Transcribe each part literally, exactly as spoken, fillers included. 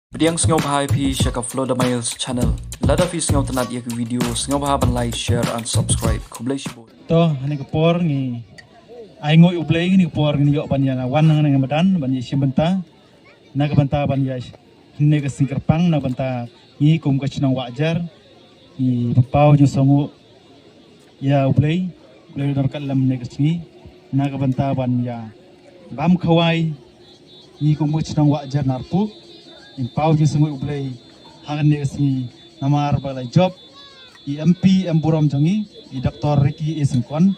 Pdiang sngewbha ïa phi sha ka Flow the Miles channel. Lada phi sngewtynnat ïa ka video, sngewbha ban like, share and subscribe. Khublei shibun. To, hane ka por ngi ai nguh U Blei, hane ka por ngi ïoh ban ïa wan hangne ha madan ban ïa shim bynta. Na ka bynta ban ïa hynne ka sngi kyrpang, na bynta ngi kum ka shnong Wahjar ngi paw jingshongkuh ïa U Blei, U Blei u don ryngkat lem hynne ka sngi. Na ka bynta ban ïa bam khawai ngi kum ka shnong Wahjar Narpuh, ngi paw jingshongkuh U Blei hangne ka sngi, namar ba la jop i M P em burom jong ngi, i Doctor Ricky A Syngkon.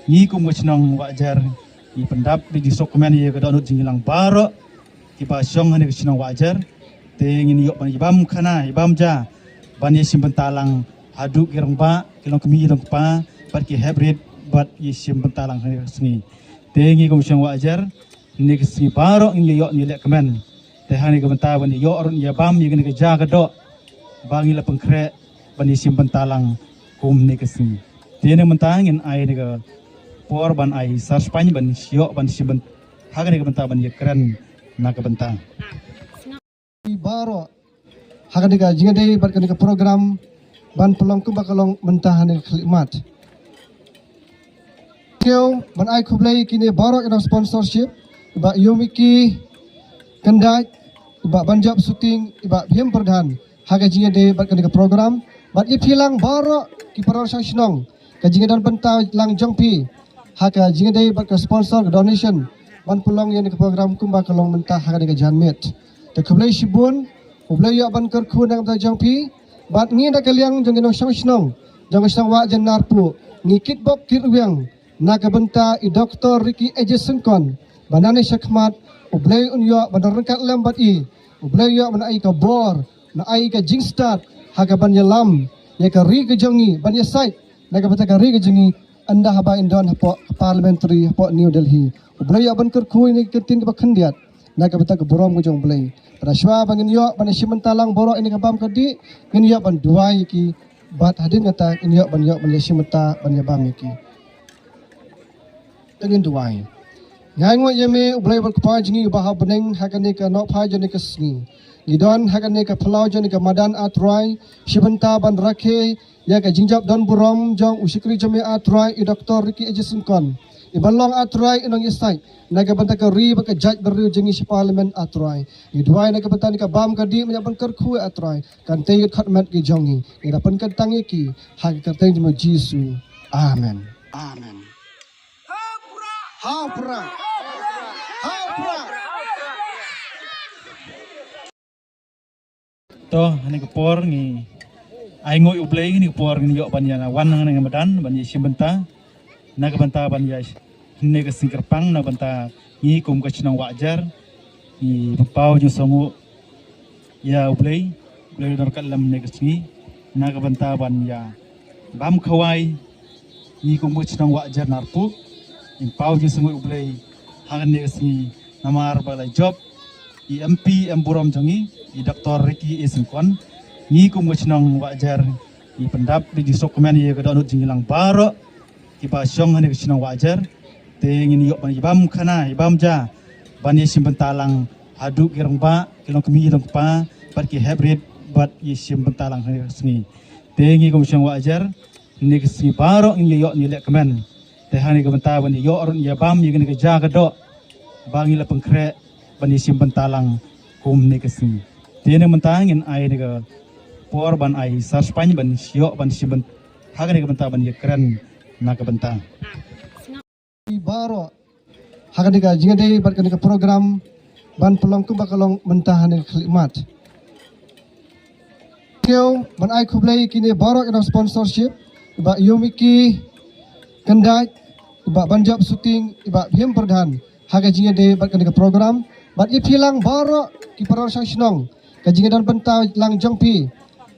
Ngi kum ka shnong Wahjar ngi pyndap da jingsngewkmen ïa ka dohnud jingïalang baroh kiba shong hangne ka shnong Wahjar. Te ngin ïoh ban ïa bam khana, ïa bam ja, ban ïa shim bynta lang haduh ki rangbah, ki longkmie longkpa bad ki heprit, bad ïa shim bynta lang hangne ka sngi. Te ngi kum shnong Wahjar, hangne ka sngi baroh ngin ïa ïoh, ngin ïa leh kmen. Te hangne ka bynta ban ïa ïoh ruh ïa bam ïa kane ka ja ka doh ba ngi la pynkhreh ban ïa shim bynta lang kum hangne ka sngi. Te na ka bynta ngin ai kane ka por ban ai sar Spaiñ ban ïoh ban shim bynta, ha kane ka bynta ban ïa kren na ka bynta baroh ha kane ka jingïadei bad kane ka program ban pynlong kumba ka long mynta hangne ka khlieh mat. Kiew ban ai khublei kine baroh ki nong sponsorship, i bah Yomiki Kyndait, i bah Banjop Suting, i bah Bhim Pradhan, ha ka jingïadei bad kane ka program. Bad ïa phi lang baroh ki para shnong, ka jingïadon bynta lang jong phi ha ka jingïadei bad ka sponsor, ka donation, ban pynlong ïa kane ka program kumba ka long mynta ha kane ka janmiet. Te khublei shibun, U Blei u ïoh ban kyrkhu na ka bynta jong phi. Bad ngi da ka liang jong ki nongshong shnong jong ka shnong Wahjar Narpuh, ngi kitbok kitrwiang na ka bynta i Doctor Ricky A J Syngkon, ba nangne shakhmat U Blei un ïoh ban ryngkat lem bad i, U Blei u ïoh ban ai ka bor, ban ai ka jingstad ha ka ban ïalam ïa ka ri ka jong ngi, ban ïasaid na ka bynta ka ri ka jong ngi, ynda haba in don hapoh ka parliamentary hapoh New Delhi. U Blei u ïoh ban kyrkhu ïa kine ki ktien kiba khyndiat na ka bynta ka burom ka jong U Blei. Bad shuwa ba ngin ïoh ban ïa shim bynta lang baroh ïa kane ka bam ka dih, ngin ïoh ban duwai ïa ki, bad hadien kata ngin ïoh ban ïoh ban ïa shim bynta ban ïa bam ïa ki. Te ngin duwai. Ngi ainguh ïa me U Blei bad Kpa jong ngi uba ha bneng, ha kane ka nohphai jong kane ka sngi ngi don ha kane ka phyllaw jong kane ka madan, A Trai, shim bynta ban rakhe ïa ka jingjop don burom jong u shakri jong me, A Trai, i Doctor Ricky A J Syngkon, i ban long, A Trai, i nongïasaid na ka bynta ka ri bad ka jaitbynriew jong ngi sha parliament, A Trai. Ngi duwai na ka bynta kane ka bam ka dih, me ïoh ban kyrkhu, A Trai, kan tei ïa ki khot met ki jong ngi. Ngi da pynkyntang ïa ki ha ka kyrteng jong U Jisu. Amen. Amen. Ha u Prah! Ha u Prah! To, ha kane ka por ngi ainguh ïa U Blei, ha kane ka por ngin ïoh ban ïa wan hangne ha madan ban ïa shim bynta na ka bynta ban ïa hynne ka sngi kyrpang, na bynta ngi kum ka shnong Wahjar ngi paw jingshongkuh ïa U Blei, U Blei u don ryngkat lem hynne ka sngi, na ka bynta ban ïa bam khawai ngi kum ka shnong Wahjar Narpuh, ngi paw jingshongkuh U Blei ha kane ka sngi, namar ba la jop i M P em burom jong ngi, i Doctor Ricky A Syngkon. Ngi kum ka shnong Wahjar ngi pyndap da jingsngewkmen ïa ka dohnud jingïalang baroh kiba shong hangne ka shnong Wahjar. Te ngin ïoh ban ïa bam khana, ïa bam ja, ban ïa shim bynta lang haduh ki rangbah, ki longkmie longkpa bad ki heprit, bad ïa shim bynta lang hangne ka sngi. Te ngi kum shnong Wahjar, hynne ka sngi baroh ngin ïa ïoh, ngin ïa leh kmen. Te hangne ka bynta ban ïa ïoh ruh ïa bam ïa kane ka ja ka doh ba ngi la pynkhreh ban ïa shim bynta lang kum hynne ka sngi. Te na ka bynta ngin ai kane ka por ban ai sar Spaiñ ban ïoh ban shim bynta, ha kane ka bynta ban ïa kren na ka bynta baroh ha kane ka jingïadei bad kane ka program ban pynlong kumba ka long mynta ha kane ka khlieh mat. Kiew ban ai khublei kine baroh ki nong sponsorship, i bah Yomiki Kyndait, i bah Banjop Suting, i bah Bhim Pradhan, ha ka jingïadei bad kane ka program. Bad ïa phi lang baroh ki para shnong, ka jingïadon bynta lang jong phi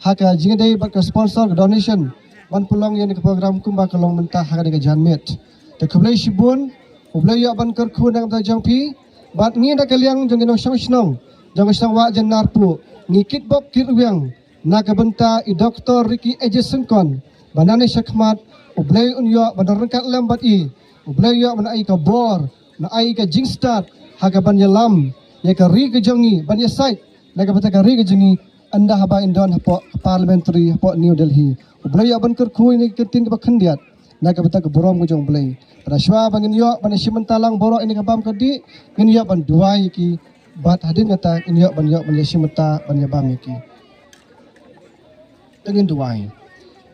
ha ka jingïadei bad ka sponsor, ka donation, ban pynlong ïa kane ka program kumba ka long mynta ha kane ka janmiet. Te khublei shibun, U Blei u ïoh ban kyrkhu na ka bynta jong phi. Bad ngi da ka liang jong ki nongshong shnong jong ka shnong Wahjar Narpuh, ngi kitbok kitrwiang na ka bynta i Doctor Ricky A J Syngkon, ba nangne shakhmat U Blei un ïoh ban ryngkat lem bad i, U Blei u ïoh ban ai ka bor, ban ai ka jingstad ha ka ban ïalam ïa ka ri ka jong ngi, ban ïasaid Na ka bynta ka ri ka jong ngi, ynda haba ngin don hapoh Parliamentary, hapoh New Delhi, U Blei ïoh ban kyrkhu ïa kine ki ktien kiba khyndiat na ka bynta ka burom ka jong U Blei. Bad shuwa ba ngin ïoh ban ïashim bynta lang baroh ïa kine ki bam ka dih, ngin ïoh ban duwai ïa ki. Bad hadien kata ngin ïoh ban ïoh ban ïashim bynta ban ïabam ïa ki. Te ngin duwai.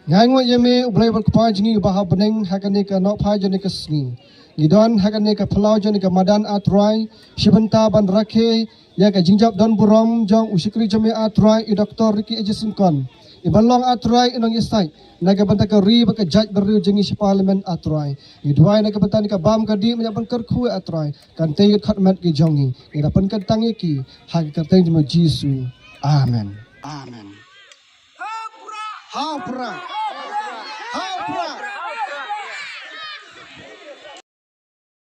Nga ainguh ïa me, U Blei bad Kpa jong ngi uba ha bneng, ha kane ka nohphai jong kane ka sngi. Ngi don ha kane ka phyllaw jong kane ka madan, A Trai, shim bynta ban rakhe ïa ka jingjop don burom jong u shakri jong me, A Trai, i Doktor Ricky A J Syngkon, iba long, A Trai, i nongïasaid na ka bynta ka ri bad ka jaitbynriew jong ngi sha Parliament, A Trai. Ngi duwai na ka bynta kane ka bam ka dih, me ïoh ban kyrkhu, A Trai. Kan tei ïa ka khot met ka jong ngi. Ngi da pynkyntang ïa ki ha ka kyrteng jong U Jisu. Amen. Amen. Ha u prah.